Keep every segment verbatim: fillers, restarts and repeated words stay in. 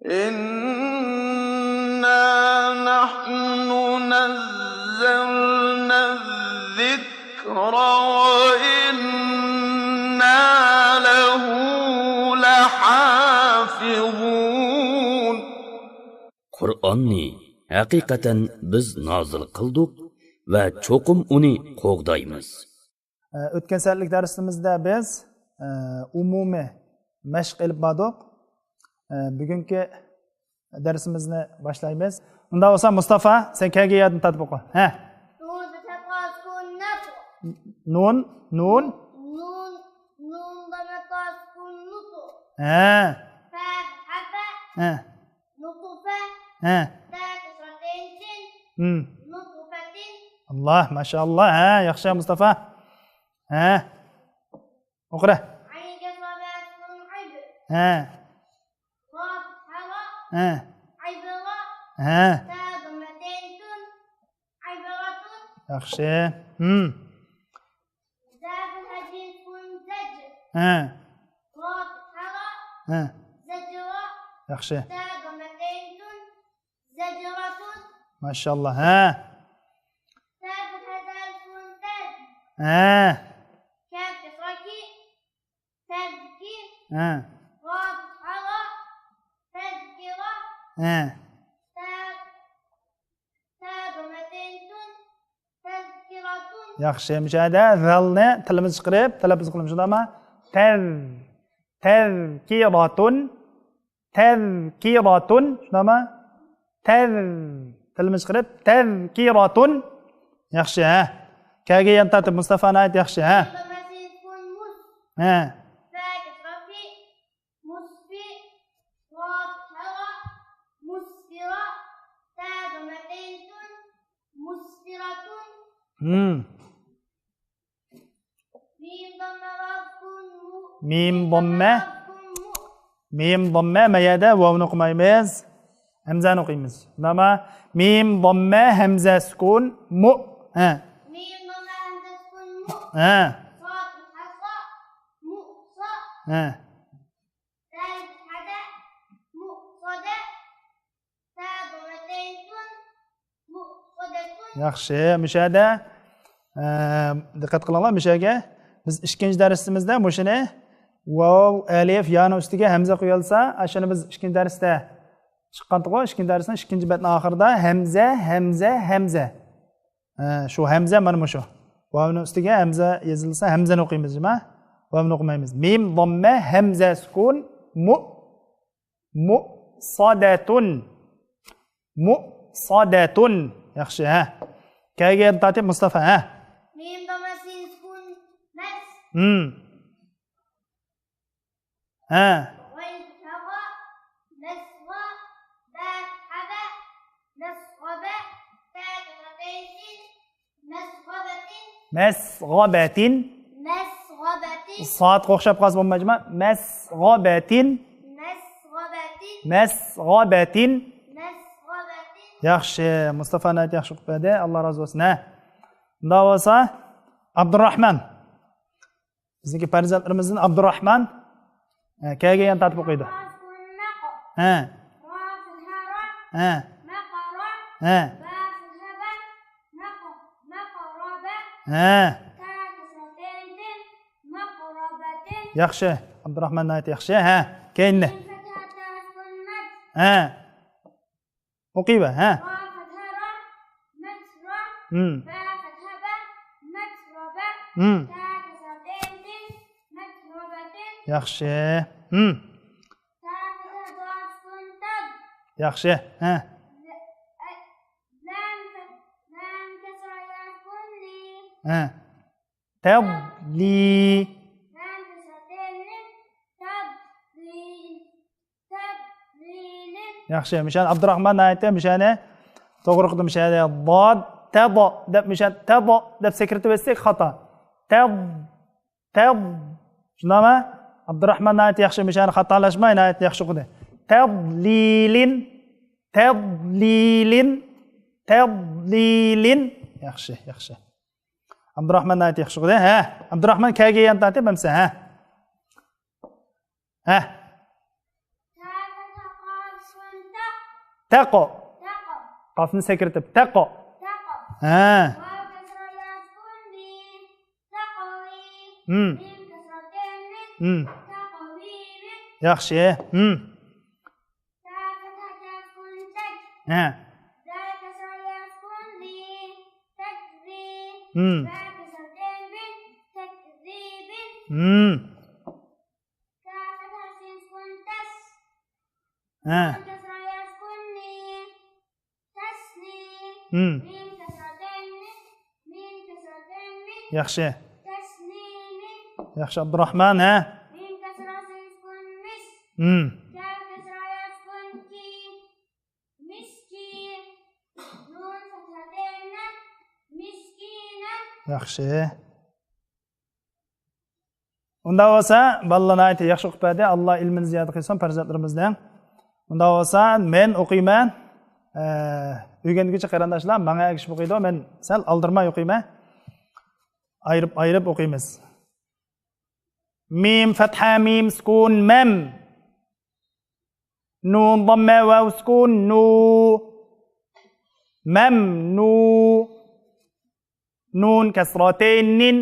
إنا نحن نزلنا الذكر وإنا له لحافظون. قۇرئاننى ھەقىقەتەن بىز نازىل قىلدۇق ۋە چوقۇم ئۇنى قوغدايمىز. ئە، ئۆتكەن سەتلىك دەرسىمىزدە بىز، ئە، ئومۇمىي مەشىق ئېلىپ باردۇق. ئە، بۈگۈنكى دەرسىمىزنى باشلايمىز. ئۇنداق بولسا، مۇستافا، سەن كەلگەن يەردىن تارتىپ ئوقۇ. ھە. نون بىلەن تەتقاسكۇن نەتۇ. نون، نون. نون، نون بىلەن تەتقاسكۇن نۇتۇ. ھە. فە، ھەفە. ھە. نۇتۇفە. ھە. تە كەسرەتەين تىن. ھىم. نۇتۇفەتىن. ئاللا، ماشائاللا. ھە، ياخشى، مۇستافا. ھە. ئوقۇرە. ئەين كەسرە بە سۈكۈن ئەيب. ھە. را ھە را. ھە. ئەيبرا. ھە. تە زاممەتەين تۇن. ئەيبراتۇن. ياخشى. ھىم. زە بىلەن ھەمزە سۈكۈن زەج. ھە. را ھە را. ھە. زەجرا. ياخشى. تە زاممەتەين تۇن. زەجراتۇن. ماشائاللا. ھە. تە بىلەن ھەمزە سۈكۈن تەز. ھە. كاف كەسرە كى. تەزكى. ھە. را ھە را. تەزكىرا. ھە. تە، تە زاممەتەين تۇن. تەزكىراتۇن. ياخشى، مۇشۇ يەردە زالنى تىلىمىز چىقىرىپ تەلەپپۇز قىلىمىز، شۇنداقمۇ؟ تەز، تەزكىراتۇن، تەزكىراتۇن، شۇنداقمۇ؟ تەز، تىلىمىز چىقىرىپ، تەزكىراتۇن. ياخشى، ھە. كەلگەن يەردىن تارتىپ، مۇستافا ناھايىتى ياخشى، ھە. ھە. مۇسفى. را ھە را. مۇسفىرا. تە زاممەتەين تۇن. مۇسفىراتۇن. ھىم. مىم زاممە ۋاۋ سۈكۈن مۇ. مىم زاممە. مىم زاممە ۋاۋ سۈكۈن مۇ. مىم زاممە، ما يەردە ۋاۋنى ئوقۇمايمىز. ھەمزەنى ئوقۇيمىز. شۇنداقمۇ؟ مىم زاممە، ھەمزە سۈكۈن، مۇ. ھە. مىم زاممە، ھەمزە سۈكۈن مۇ. ھە. ساد كەسرە مۇسا. ھە. دال ھەدە مۇسادە. تە زاممەتەين تۇن. مۇسادەتۇن. ياخشى، مۇشۇ يەردە، ئە، دىققەت قىلىڭلار، مۇشۇ يەرگە بىز ئىككىنچى دەرسىمىزدە مۇشۇنى ۋاۋ، ئەلىف، يانىڭ ئۈستىگە ھەمزە قويۇلسا، ئاشۇنى بىز ئىككىنچى دەرستە چىققانتىغۇ، ئىككىنچى دەرسنىڭ ئىككىنچى بەتنىڭ ئاخىرىدا ھەمزە، ھەمزە، ھەمزە. ئە، شۇ ھەمزە مانا مۇشۇ. ۋاۋنىڭ ئۈستىگە ھەمزە يېزىلسا، ھەمزەنى ئوقۇيمىز، جۇما؟ ۋاۋنى ئوقۇمايمىز. مىم زاممە، ھەمزە سۈكۈن، مۇ. مۇسادەتۇن. مۇسادەتۇن. ياخشى، ھە. كەلگەن تارتىپ مۇستافا، ھە. مىم زاممە سىن سۈكۈن مەس. ھىم. ھە. غەين ھەغا. مەسغا. بە ھەبە. مەسغەبە. تە كەسرەتەين تىن. مەسغەبەتىن. مەسغەبەتىن. مەسغەبەتىن. سادقا ئوخشاپ قالسا بولمايدۇ، جۇما؟ مەسغەبەتىن. مەسغەبەتىن. مەسغەبەتىن. مەسغەبەتىن. ياخشى، مۇستافا ناھايىتى ياخشى ئوقۇپ بەردى، ئاللا رازى بولسۇن، ھە. مۇنداق بولسا، ئابدۇراخمان. بىزنىڭكى پەرزەنتلىرىمىزدىن ئابدۇراخمان، ھە، كەلگەن يەرنى تارتىپ ئوقۇيدۇ. ھە. ھە. ھە. ھە. ياخشى. ئابدۇراخمان ناھايىتى ياخشى. ھە. كەينىنى. ھە. ئوقۇيۋەر، ھە. ھىم. ياخشى. ھىم. ياخشى، ھە. ھە. تەبلى. ياخشى، مۇشۇنى ئابدۇراخمان ناھايىتى مۇشۇنى توغرا قىلدى، مۇشۇنى داد، تەبا دەپ، مۇشۇنى تەبا دەپ سەكرىتىۋەتسەك خاتا. تەب، تەب. شۇنداقمۇ؟ ئابدۇراخمان ناھايىتى ياخشى، مۇشۇنى خاتالاشماي ناھايىتى ياخشى ئوقۇدى. تەبلىلىن، تەبلىلىن، تەبلىلىن. ياخشى، ياخشى. ئابدۇراخمان ناھايىتى ياخشى ئوقۇدى. ھە، ئابدۇراخمان كەلگەن يەرنى تارتىپ ئەمسە، ھە. ھە. تەقۇ. تەقۇ. قافنى سەكرىتىپ، تەقۇ. تەقۇ. ھە. ۋاۋ كەسرە يا سۈكۈن ۋى. تەقۇۋى. ھىم. مىم كەسرە تەن مىن. ھىم. تەقۇۋى مىن. ياخشى. ھىم. تا فەتھە تە سۈكۈن تەك. ھە. زا كەسرە يا سۈكۈن زى. تەكزى. ھىم. با كەسرە تەن بىن. تەكزىبىن. ھىم. تا فەتھە سىن سۈكۈن تەس. ھە. نۇن كەسرە يا سۈكۈن نى. تەسنى. ھىم. مىم كەسرە تەن نى. مىم كەسرە تەن مىن. ياخشى. تەسنىمىن. ياخشى، ئابدۇراخمان، ھە؟ مىم كەسرە سىن سۈكۈن مىس. ھىم. كاف كەسرە يا سۈكۈن كى. مىسكى. نۇن فەتھە تەن نە. مىسكىنەن. ياخشى. ئۇنداق بولسا، بالىلار ناھايىتى ياخشى ئوقۇپ بەردى. ئاللا ئىلمىنى زىيادە قىلسۇن پەرزەنتلىرىمىزنىڭ. ئۇنداق بولسا، مەن ئوقۇيمەن. ئە، ئۆگەنگۈچى قېرىنداشلار ماڭا ئەگىشىپ ئوقۇيدۇ. مەن سەل ئالدىرىماي ئوقۇيمەن. ئايرىپ، ئايرىپ ئوقۇيمىز. مىم فەتھە مىم سۈكۈن مەم. نۇن ضمە ۋاۋ سۈكۈن نۇ. مەم نۇ. نۇن كەسرە تەن نىن.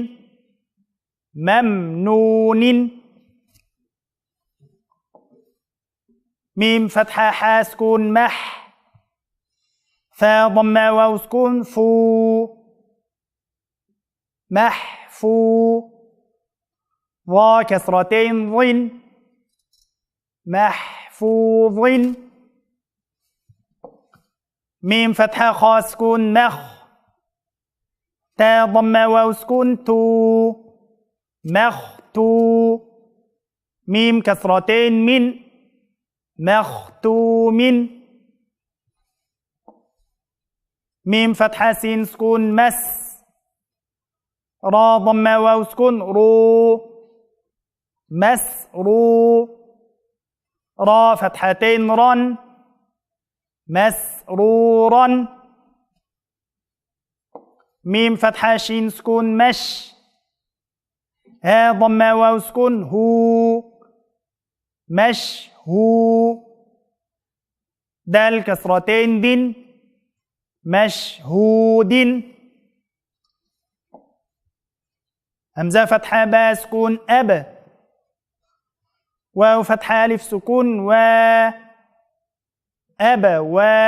مەم نۇنىن. مىم فەتھە ھە سۈكۈن مەھ. فە ضمە ۋاۋ سۈكۈن فۇ. مەھفۇ. ۋا كەسرە تەن ضىن. مەھفۇزىن. مىم فەتھە خا سۈكۈن مەخ. تا ضمە ۋاۋ سۈكۈن تۇ. مەختۇ. مىم كەسرە تەن مىن. مەختۇمىن. مىم فەتھە سىن سۈكۈن مەس. را ضمە ۋاۋ سۈكۈن رۇ. مەسرۇ. را فەتھە تەن ران. مەسرۇران. مىم فەتھە شىن سۈكۈن مەش. ھە ضمە ۋاۋ سۈكۈن ھۇ. مەشھۇ. دال كەسرە تەن دىن. مەشھۇدىن. ھەمزە فەتھە بە سۈكۈن ئەب. ۋاۋ فەتھە ئەلىف سۈكۈن ۋە. ئەبەۋە.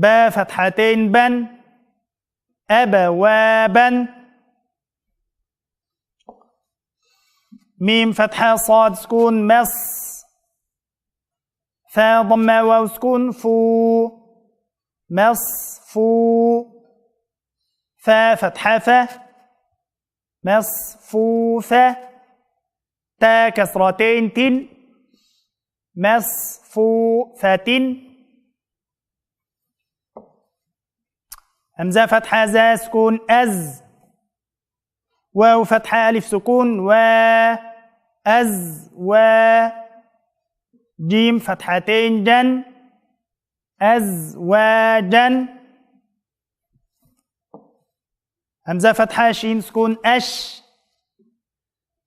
بە فەتھە تەن بەن. ئەبەۋەبەن. مىم فەتھە ساد سۈكۈن مەس. فە ضمە ۋاۋ سۈكۈن فۇ. مەسفۇ. فە فەتھە فە. مەسفۇفە. تا كسرتين تن. مصفوفة. همزة فتحة زا سكون أز. واو فتحة ألف سكون وا. أز وا. جيم فتحتين جن. أزواجا. همزة فتحة شين سكون أش.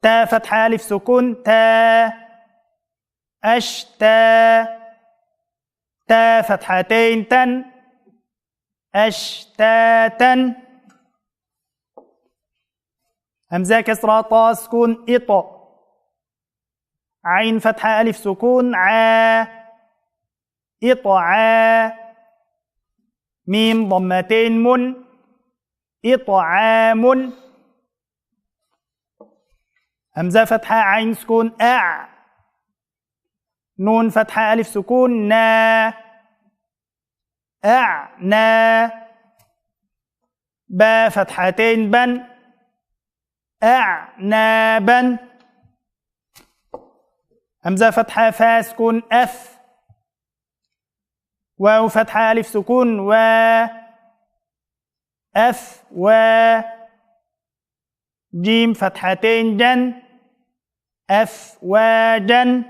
تا فتحة ألف سكون تا. أشتا. تا فتحتين تن. أشتاتا. همزة كسرة طا سكون إط. عين فتحة ألف سكون ع. إطعا. ميم ضمتين من. إطعام. همزة فتحة عين سكون أع. نون فتحة ألف سكون نا. أعنا. با فتحتين بن. أعنابا. همزة فتحة فا سكون أف. واو فتحة ألف سكون وا. أفوا. جيم فتحتين جن. أفواجا.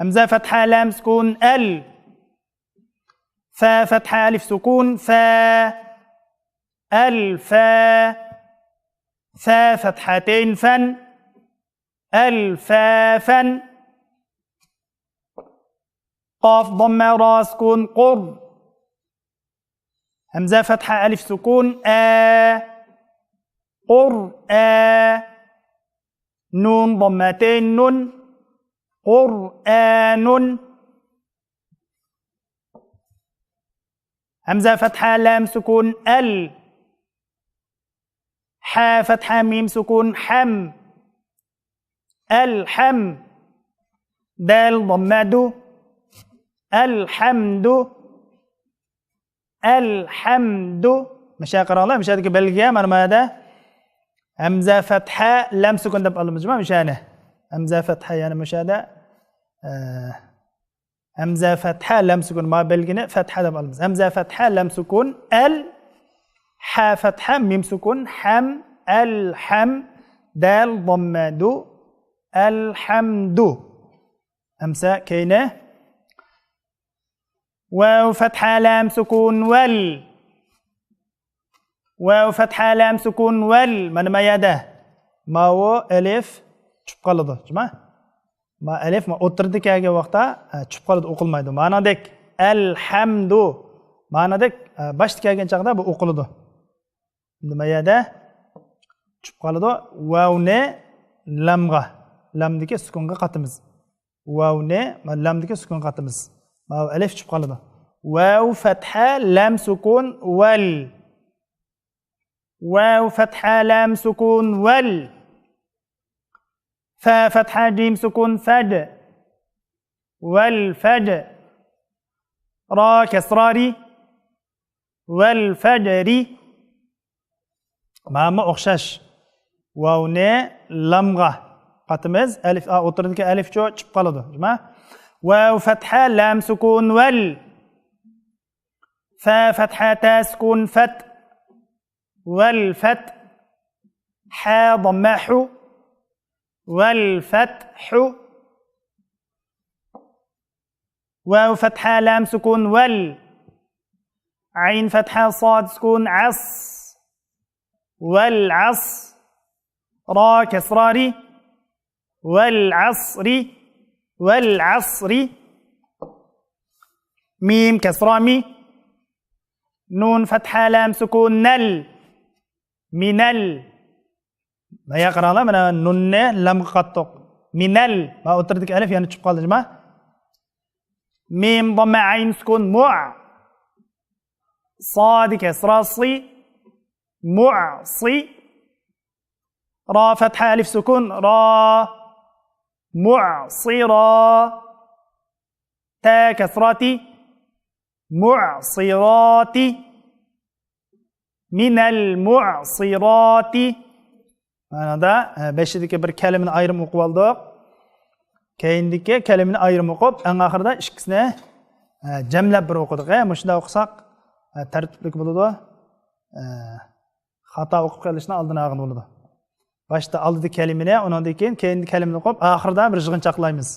همزة فتحة لام سكون أل. فا فتحة ألف سكون فا. ألفا. ثا فتحتين فن. ألفافا. قاف ضمة را سكون قر. ھەمزە فتحة ألف سكون ئە. قر ئە. نون ضمتين نون. قر ئە نون. ھەمزە فتحة لام سكون ئەل. ھە فتحة مىم سكون ھەم. ئەلھەم. دال ضمة دو. ئەلھەمدۇ. ئەلھەمدۇ. مۇشۇ يەرگە قاراڭلار، مۇشۇ يەردىكى بەلگىگە مانا بۇ يەردە ھەمزە فتحة لام سكون دەپ ئالىمىز جۇما مۇشۇ يەرنى. ھەمزە فتحة يەنى مۇشۇ يەردە، ئە، ھەمزە فتحة لام سكون، ما بەلگىنى فتحة دەپ ئالىمىز. ھەمزە فتحة لام سكون ئەل، ھە فتحة مىم سكون ھەم، ئەلھەم، دال ضمة دو، ئەلھەمدۇ. ئەمسە كەينى. ۋاۋ فتحة لام سكون ۋەل. ۋاۋ فتحة لام سكون ۋەل. مانا ما يەردە ماۋۇ ئەلىف چۈشۈپ قالىدۇ. جۇما؟ ما ئەلىف ما ئوتتۇرىدا كەلگەن ۋاقىتتا، ئە، چۈشۈپ قالىدۇ، ئوقۇلمايدۇ. مانادەك ئەلھەمدۇ. مانادەك، ئە، باشتا كەلگەن چاغدا بۇ ئوقۇلىدۇ. ئەمدى ما يەردە چۈشۈپ قالىدۇ. ۋاۋنى لامغا، لامدىكى سۈكۈنگە قاتىمىز. ۋاۋنى لامدىكى سۈكۈنگە قاتىمىز. ماۋۇ ئەلىف چۈشۈپ قالىدۇ. ۋاۋ فتحة لام سكون ۋەل. ۋاۋ فتحة لام سكون ۋەل. فا فتحة جيم سكون فەد. ۋەل فەد. را كەسرە رى. ۋەل فەجرى. مانا ئوخشاش. ۋاۋنى لامغا قاتىمىز. ئەلىف، ئا، ئوتتۇرىدىكى ئەلىف چۇ چۈشۈپ قالىدۇ. جۇما؟ ۋاۋ فتحة لام سكون ۋەل. فا فتحة تا سكون فەت. ۋەل فەت. ھا ضمة ھۇ. ۋەل فەتھۇ. ۋاۋ فتحة لام سكون ۋەل. عين فتحة صاد سكون عص. ۋەل عص. را كەسرە رى. ۋەل عصرى. ۋەل عصرى. مىم كەسرە مى. نون فتحة لام سكون نەل. مىنەل. مانا قاراڭلار، مانا نۇننى لامغا قاتتۇق. مىنەل. مانا ئوتتۇرىدىكى ئەلىف يەنە چۈشۈپ قالدى، جۇما. مىم ضمة عين سكون مۇع. صاد كەسرە صى. مۇعصى. را فتحة ألف سكون را. مُعْصِرًا. تَا كَسْرَةِ. مُعْصِرَاتِ. مِنَ الْمُعْصِرَاتِ. مانا، ئە، بېشىدىكى بىر كەلىمىنى ئايرىم ئوقۇۋالدۇق. كەينىدىكى كەلىمىنى ئايرىم ئوقۇپ، ئەڭ ئاخىرىدا ئىككىسىنى، ئە، جەملەپ بىر ئوقۇدۇق. ئە، مۇشۇنداق ئوقۇساق، ئە، تەرتىپلىك بولىدۇ. ئە، خاتا ئوقۇپ قېلىشنىڭ ئالدىنى ئالغىلى بولىدۇ. باشتا ئالدىدا كەلىمىنى، ئۇنىڭدىن كېيىن كەينىدە كەلىمىنى ئوقۇپ، ئاخىرىدا بىر يىغىنچاقلايمىز.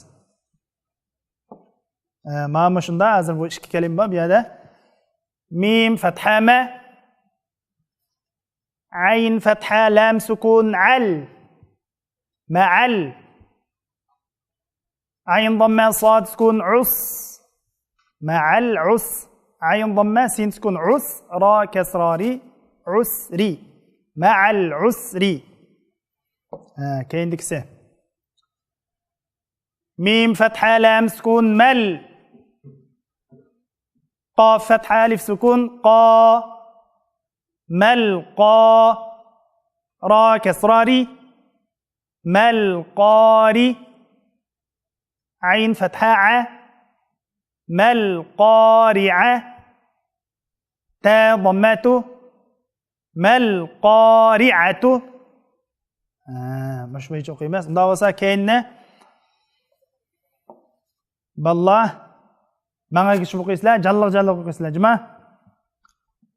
ئە، مانا مۇشۇنداق، ھازىر بۇ ئىككى كەلىمە بار بۇ يەردە. مىم فەتھە مە، ئەين فەتھە لام سۇكۇن ئەل. مەئەل. ئەين ضەممە ساد سۇكۇن ئۇس. مەئەل ئۇس. ئەين ضەممە سىن سۇكۇن ئۇس. را كەسرا رى. ئۇسرى. مەئەل ئۇسرى. ھە، كەينىدىكىسى. مىم فەتھە لام سۇكۇن مەل. قاف فەتھە ئەلىف سۇكۇن قا. مەلقا. را كەسرا رى. مەلقارى. ئەين فەتھە ئە. مەلقارىئە. تە ضەممەتۇ. مەلقارىئەتۇ. ھە، مۇشۇ بويىچە ئوقۇيمىز. ئۇنداق بولسا كەينىنى بالىلار ماڭا ئەگىشىپ ئوقۇيسىلەر، جانلىق-جانلىق ئوقۇيسىلەر، جۇما.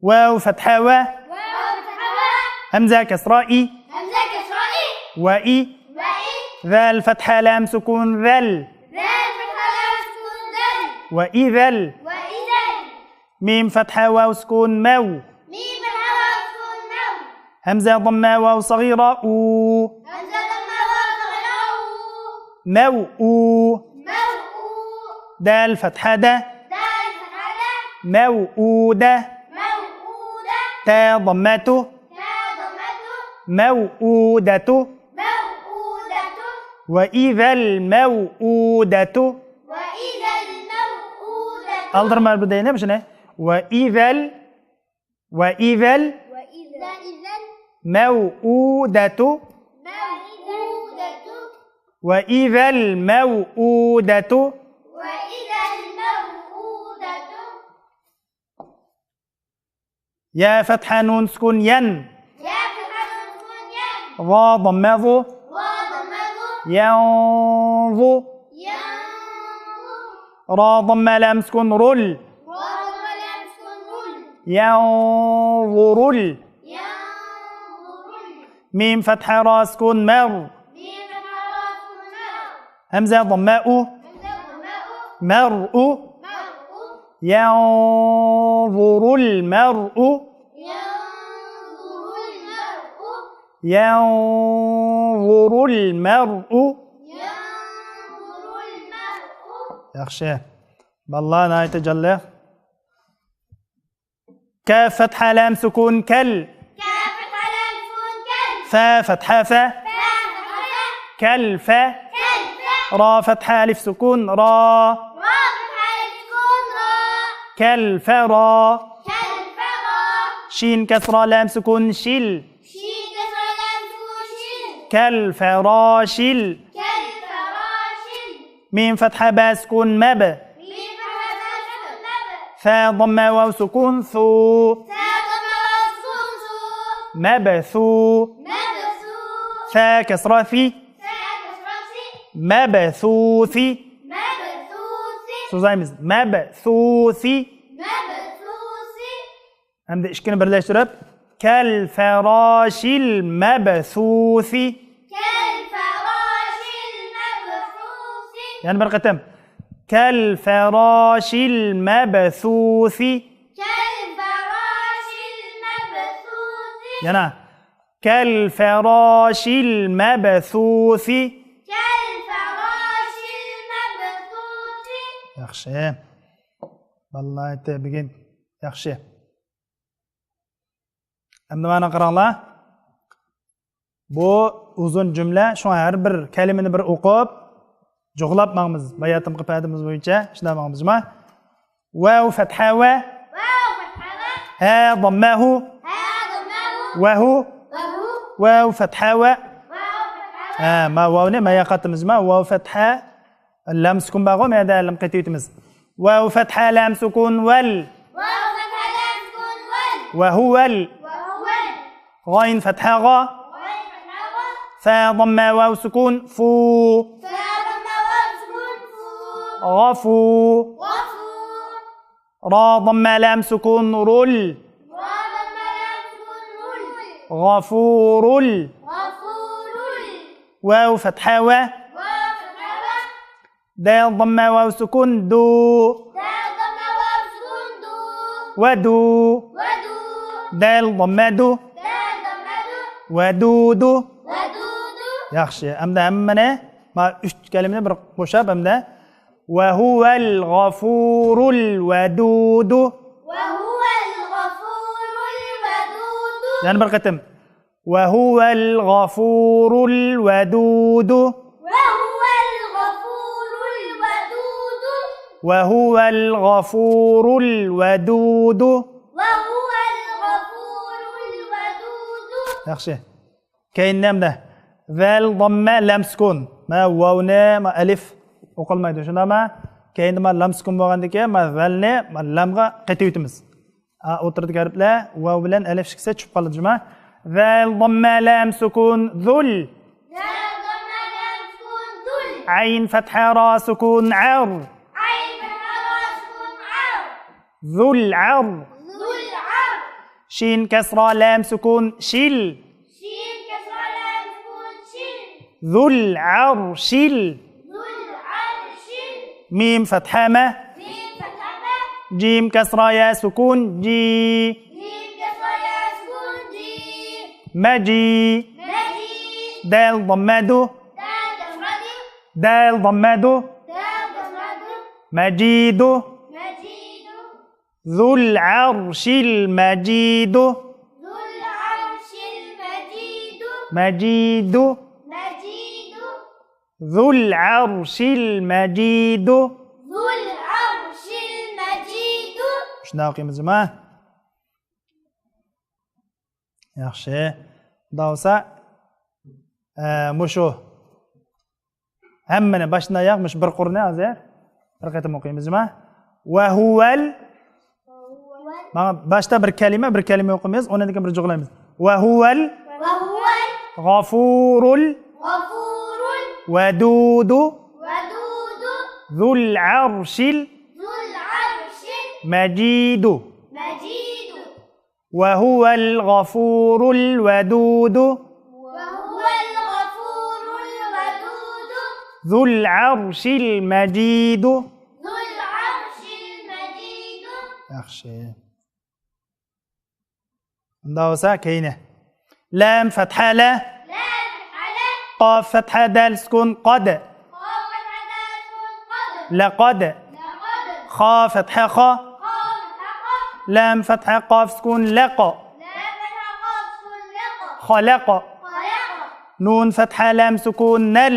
ۋاۋ فەتھە ۋە. ۋاۋ فەتھە ۋە. ھەمزە كەسرا ئى. ھەمزە كەسرا ئى. ۋە ئى. ۋە ئى. زەل فەتھە لام سۇكۇن زەل. زەل فەتھە لام سۇكۇن زەل. ۋە ئى زەل. ۋە ئى زەل. مىم فەتھە ۋاۋ سۇكۇن مەۋ. مىم فەتھە ۋاۋ سۇكۇن مەۋ. ھەمزە ضەممە ۋاۋ سەغىرە ئۇ. ھەمزە ضەممە ۋاۋ سەغىرە ئۇ. مەۋئۇ. مەۋئۇ. دال فتحة د. دال فتحة د. موءودة. موءودة. تاء ضمة تو. تاء ضمة تو. موءودة. موءودة. وإذا الموءودة. وإذا الموءودة. ئالدىرىماي بۇ دەينى، شۇنى. وإذا ال-، وإذا ال-، وإذا الموءودة. موءودة. وإذا الموءودة. وإذا الموءودة. يا فتحة نون سكون ين. يا فتحة نون سكون ين. ظا ضمة ظو. ظا ضمة ظو. ينظو. ينظو. را ضمة لام سكون رل. را ضمة لام سكون رل. ينظر ال-، ينظر ال-، ميم فتحة را سكون مر. ميم فتحة را سكون مر. همزة ضمة أو. همزة ضمة أو. مرء. مرء. ينظر المرء. ينظر المرء. ينظر المرء. ينظر المرء. ياخشى. بالله نايت جلي. كاف فتحة لام سكون كل. كاف فتحة لام سكون كل. فا فتحة ف. فا فتحة ف. كل ف. كل ف. را فتحة ألف سكون را. را فتحة ألف سكون را. كل فرا. كل فرا. شين كسرة لام سكون شل. شين كسرة لام سكون شل. كل فراشل. كل فراشل. ميم فتحة با سكون مب. ميم فتحة با سكون مب. ثا ضمة واو سكون ثو. ثا ضمة واو سكون ثو. مبثو. مبثو. ثا كسرة ثي. ثا كسرة ثي. مبثوث. مبثوث. سوزايمىز. مبثوث. مبثوث. ئەمدى ئىككىنى بىرلەشتۈرۈپ، كالفراشىل مەبسۇسى. كالفراشىل مەبسۇسى. يەنە بىر قېتىم. كالفراشىل مەبسۇسى. كالفراشىل مەبسۇسى. يەنە. كالفراشىل مەبسۇسى. كالفراشىل مەبسۇسى. ياخشى. بالىلار، بۈگۈن ياخشى. ئەمدى مانا قاراڭلار. بۇ ئۇزۇن جۈملە، شۇڭا ھەر بىر كەلىمىنى بىر ئوقۇپ، جۇغلاپ ماڭىمىز. باياتىنقى پەدىمىز بويىچە شۇنداق ماڭىمىز جۇما. ۋاۋ فەتھە ۋە. ۋاۋ فەتھە ۋە. ھە ضەممە ھۇ. ھە ضەممە ھۇ. ۋە ھۇ. ۋە ھۇ. ۋاۋ فەتھە ۋە. ۋاۋ فەتھە ۋە. ھە، ما ۋاۋنى ما ياقاتىمىز جۇما. ۋاۋ فەتھە. لام سكون بارغۇ، مەيەردە لام قېتىۋېتىمىز. ۋاۋ فەتھە لام سكون ۋەل. ۋاۋ فەتھە لام سكون ۋەل. ۋە ھۇۋەل. ۋە ھۇۋەل. غايىن فەتھە غا. غايىن فەتھە غا. فا ضەممە ۋاۋ سكون فۇ. فا ضەممە ۋاۋ سكون فۇ. غافۇ. غافۇ. را ضەممە لام سكون رۇل. را ضەممە لام سكون رۇل. غافۇرۇل. غافۇرۇل. ۋاۋ فەتھە ۋە. ۋاۋ فەتھە ۋە. دال ضمة واو سكون دو. دال ضمة واو سكون دو. ودو. ودو. دال ضمة دو. دال ضمة دو. ودودو. ودودو. ياخشى. ئەمدى ھەممىنى، ما ئۈچ كەلىمىنى بىر قوشۇپ ئەمدى. وهو الغفور الودود. وهو الغفور الودود. يەنە بىر قېتىم. وهو الغفور الودود. وهو الغفور الودود. وهو الغفور الودود. وهو الغفور الودود. ياخشى. كەينىدە ۋەل ضمة لام سكون. ما ۋاۋنى، ما ئەلىف ئوقۇلمايدۇ. شۇنداقمۇ؟ كەينىدە ما لام سكون بولغاندىكىن، ما ۋەلنى، ما لامغا قېتىۋېتىمىز. ئا، ئوتتۇرىدىكى ھەرپلەر ۋاۋ بىلەن ئەلىف ئىككىسى چۈشۈپ قالىدۇ جۇما. ۋەل ضمة لام سكون ذل. ۋەل ضمة لام سكون ذل. عين فتحة را سكون عر. عين فتحة را سكون عر. ذو العر. ذو العر. شين كسرة لام سكون شل. شين كسرة لام سكون شل. ذو العرش ال. ذو العرش ال. ميم فتحة ما. ميم فتحة ما. جيم كسرة يا سكون جي. جيم كسرة يا سكون جي. مجي. مجي. دال ضمة دو. دال ضمة دو. دال ضمة دو. دال ضمة دو. مجيد. مجيد. ذو العرش المجيد. ذو العرش المجيد. مجيد. مجيد. ذو العرش المجيد. ذو العرش المجيد. شۇنداق ئوقۇيمىز جۇما. ياخشى. ئۇنداق بولسا، ئە، مۇشۇ ھەممىنى باشتىن ئاياغ مۇشۇ بىر قۇرنى ھازىر بىر قېتىم ئوقۇيمىز جۇما. وهو ال-، مانا باشتا بىر كەلىمە، بىر كەلىمە ئوقۇيمىز، ئۇنىڭدىن كېيىن بىر جۇغلايمىز. وهو ال-، وهو ال-، غفور ال-، غفور ال-، ودود، ودود، ذو العرش ال-، ذو العرش ال-، مجيد. مجيد. وهو الغفور الودود. وهو الغفور الودود. ذو العرش المجيد. ذو العرش المجيد. ياخشى. ئۇنداق بولسا كەينى. لام فتحة لا. لام فتحة لا. قاف فتحة دال سكون قد. قاف فتحة دال سكون قد. لقد. لقد. خا فتحة خا. خا فتحة خا. لام فتحة قاف سكون لق. لام فتحة قاف سكون لق. خلق. خلق. نون فتحة لام سكون نل.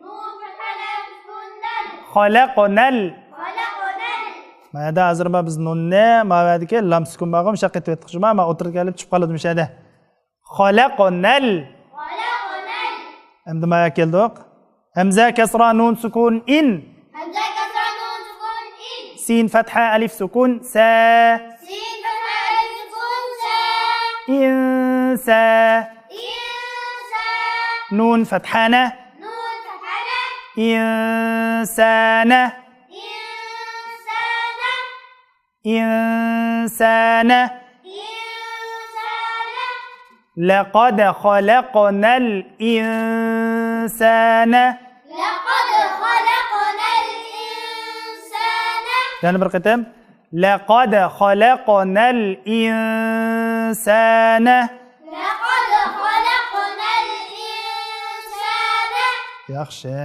نون فتحة لام سكون نل. خلقنا ال-. خلقنا ال-. مانا ھازىر ما بىز نۇننى، ما يەردىكى لام سۈكۈن بارغۇ، مۇشۇ يەرگە قېتىۋەتتۇق. شۇما ما ئوتتۇرىدىكى ئەلىپ چۈشۈپ قالىدۇ مۇشۇ يەردە. خلقنا ال-. خلقنا ال-. ئەمدى ما يەرگە كەلدۇق. ھەمزە كەسرا نۇن سۈكۈن ئىن. ھەمزە كەسرا نۇن سۈكۈن ئىن. سىن فەتھە ئەلىف سۈكۈن سە. سىن فەتھە ئەلىف سۈكۈن سە. ئىنسە. ئىنسە. نۇن فەتھە نە. نۇن فەتھە نە. ئىنسانە. ئىنسانە. إنسان. إنسان. لقد خلقنا الإنسان. لقد خلقنا الإنسان. يەنە بىر قېتىم. لقد خلقنا الإنسان. لقد خلقنا الإنسان. ياخشى.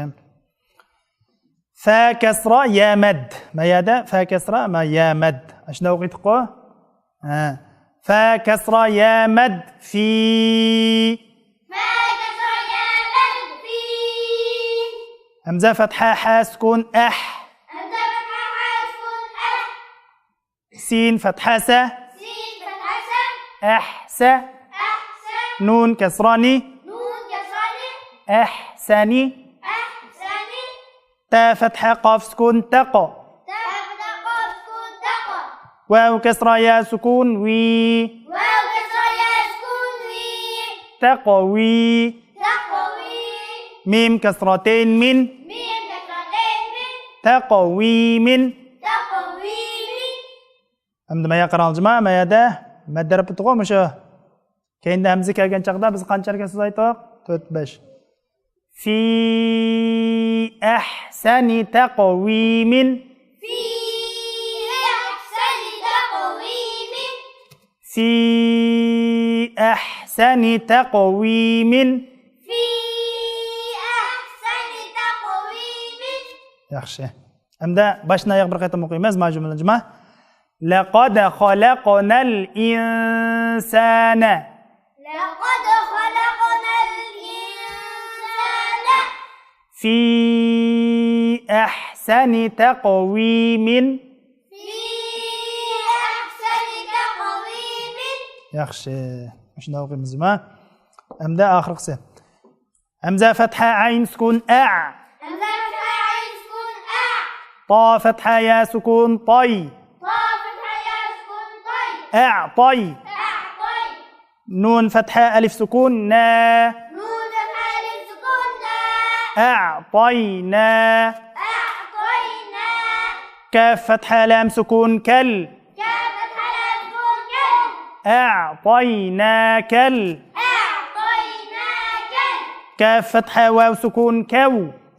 فا كەسرا يا مەد. ما يەردە فا كەسرا، ما يا مەد. ئاشۇنداق ئوقۇيتتۇققۇ؟ ھە. فا كەسرا يا مەد في. فا كەسرا يا مەد في. ھەمزە فەتھە ھە سۈكۈن ئەھ. ھەمزە فەتھە ھە سۈكۈن ئەھ. سىن فەتھە سە. سىن فەتھە سە. ئەھسە. ئەھسە. نۇن كەسرا نى. نۇن كەسرا نى. ئەھسەنى. ئەھسەنى. تە فەتھە قاف سۈكۈن تەق. تە فەتھە قاف سۈكۈن تەق. ۋاۋ كەسرا يا سۈكۈن ۋى. ۋاۋ كەسرا يا سۈكۈن ۋى. تەقۋى. تەقۋى. مىم كەسرا تەين مىن. مىم كەسرا تەين مىن. تەقۋىمىن. تەقۋىمىن. ئەمدى ما يەرگە قاراڭلار جۇما، ما يەردە مەد ھەرپى تۇرغۇ مۇشۇ. كەينىدە ھەمزە كەلگەن چاغدا بىز قانچە ھەرىكەت سۆزلەيتتۇق؟ تۆت، بەش. في أحسن تقويم. في أحسن تقويم. في أحسن تقويم. في أحسن تقويم. ياخشى. ئەمدى باشتىن ئاياغ بىر قېتىم ئوقۇيمىز، ما جۈملىنى جۇما. لقد خلقنا الإنسان. لقد خلقنا الإنسان. في أحسن تقويم. في أحسن تقويم. ياخشى. مۇشۇنداق ئوقۇيمىز جۇما. ئەمدى ئاخىرقىسى. ھەمزە فەتھە ئەين سۈكۈن ئەع. ھەمزە فەتھە ئەين سۈكۈن ئەع. تا فەتھە يا سۈكۈن تاي. تا فەتھە يا سۈكۈن تاي. ئەعتاي. ئەعتاي. نۇن فەتھە ئەلىف سۈكۈن نە. نۇن فەتھە ئەلىف سۈكۈن نە. ئەعتاينا. ئەعتاينا. كاف فەتھە لام سۈكۈن كەل. كاف فەتھە لام سۈكۈن كەل. ئەعتايناكەل. ئەعتايناكەل. كاف فەتھە ۋاۋ سۈكۈن كەۋ.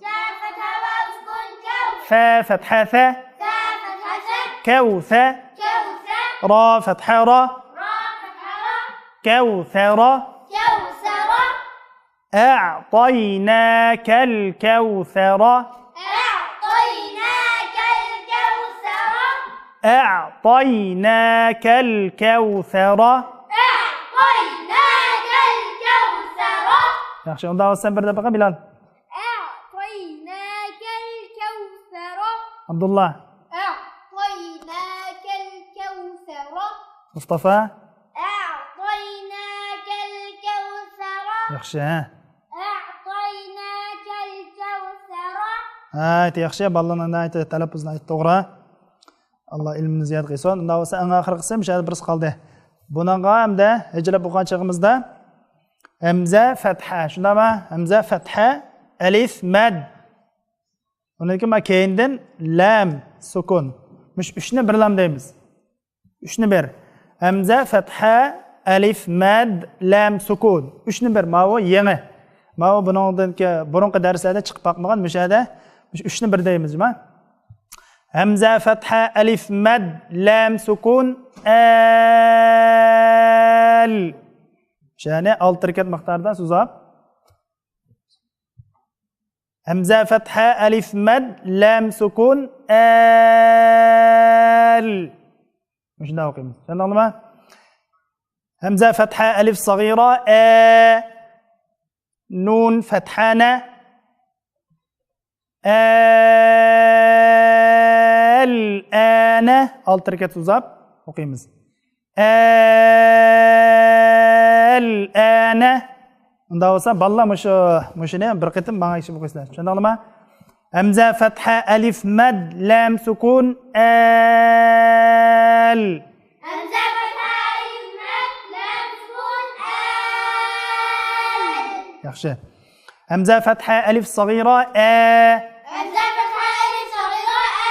كاف فەتھە ۋاۋ سۈكۈن كەۋ. فا فەتھە فە. فا فەتھە فە. كەۋفە. كەۋفە. را فەتھە را. را فەتھە را. كەۋسەرا. كەۋسەرا. أعطيناك الكوثر. أعطيناك الكوثر. أعطيناك الكوثر. أعطيناك الكوثر. ياخشى، ئۇنداق بولسا سەن بىر دەپ باققىن، بىلال. أعطيناك الكوثر. ئابدۇللا. أعطيناك الكوثر. مۇستافا. أعطيناك الكوثر. ياخشى، ھە. أعطيناك الكوثر. ھايت، ياخشى، بالىلارنىڭ ناھايىتى تەلەپپۇزى ناھايىتى توغرا. ئاللا ئىلمىنى زىيادە قىلسۇن. ئۇنداق بولسا ئەڭ ئاخىرقىسى مۇشۇ يەردە بىرسى قالدى. بۇنىڭغا ئەمدى ھىجرەپ ئوقۇغان چېغىمىزدا ھەمزە، فەتھە، شۇنداقمۇ؟ ھەمزە، فەتھە، ئەلىف، مەد. ئۇنىڭدىن كېيىن ما كەينىدىن لام، سۇكۇن. مۇشۇ ئۈچنى بىرلام دەيمىز. ئۈچنى بىر. ھەمزە، فەتھە، ئەلىف، مەد، لام، سۇكۇن. ئۈچنى بىر. ماۋۇ يېڭى. ماۋۇ بۇنىڭدىن كە-، بۇرۇنقى دەرسلەردە چىقىپ باقمىغان، مۇشۇ يەردە مۇشۇ ئۈچنى بىر دەيمىز، جۇما. ھەمزە، فەتھە، ئەلىف، مەد، لام، سۇكۇن، ئەل. يەنى ئالتە رەكەت مىقداردا سوزۇپ. ھەمزە، فەتھە، ئەلىف، مەد، لام، سۇكۇن، ئەل. مۇشۇنداق ئوقۇيمىز. چۈشەندىڭلارمۇ؟ ھەمزە، فەتھە، ئەلىف، سەغىرە، ئە. نۇن، فەتھە، نە. ئەل، ئەنە. ئالتە رەكەت سوزۇپ ئوقۇيمىز. ئەل، ئەنە. ئۇنداق بولسا، بالىلار مۇشۇ، مۇشۇنى بىر قېتىم ماڭا ئىشلىپ ئوقۇيسىلەر. چۈشەندىڭلارمۇ؟ ھەمزە، فەتھە، ئەلىف، مەد، لام، سۇكۇن، ئەل. ھەمزە، فەتھە، ئەلىف، مەد، لام، سۇكۇن، ئەل. ياخشى. ھەمزە، فەتھە، ئەلىف، سەغىرە، ئە. ھەمزە، فەتھە، ئەلىف، سەغىرە، ئە.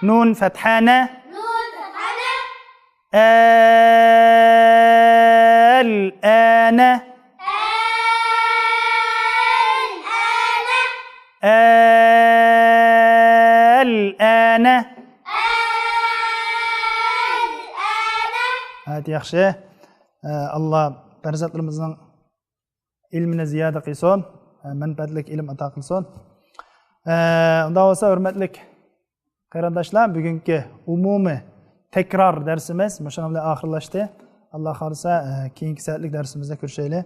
نۇن، فەتھە، نە. نۇن، فەتھە، نە. ئەل، ئەنە. ئەل، ئەنە. ئەل، ئەنە. ئەل، ئەنە. ھايت، ياخشى. ئە، ئاللا پەرزەنتلىرىمىزنىڭ ئىلمىنى زىيادە قىلسۇن، ئە، مەنپەئەتلىك ئىلىم ئاتا قىلسۇن. ئە، ئۇنداق بولسا، ھۆرمەتلىك قېرىنداشلار، بۈگۈنكى ئومۇمىي تەكرار دەرسىمىز مۇشۇنىڭ بىلەن ئاخىرلاشتى. ئاللا خالىسا، ئە، كېيىنكى سائەتلىك دەرسىمىزدە كۆرۈشەيلى.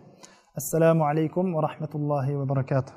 ئەسسالامۇ ئەلەيكۇم ۋە رەھمەتۇللاھى ۋە بەرەكاتۇھ.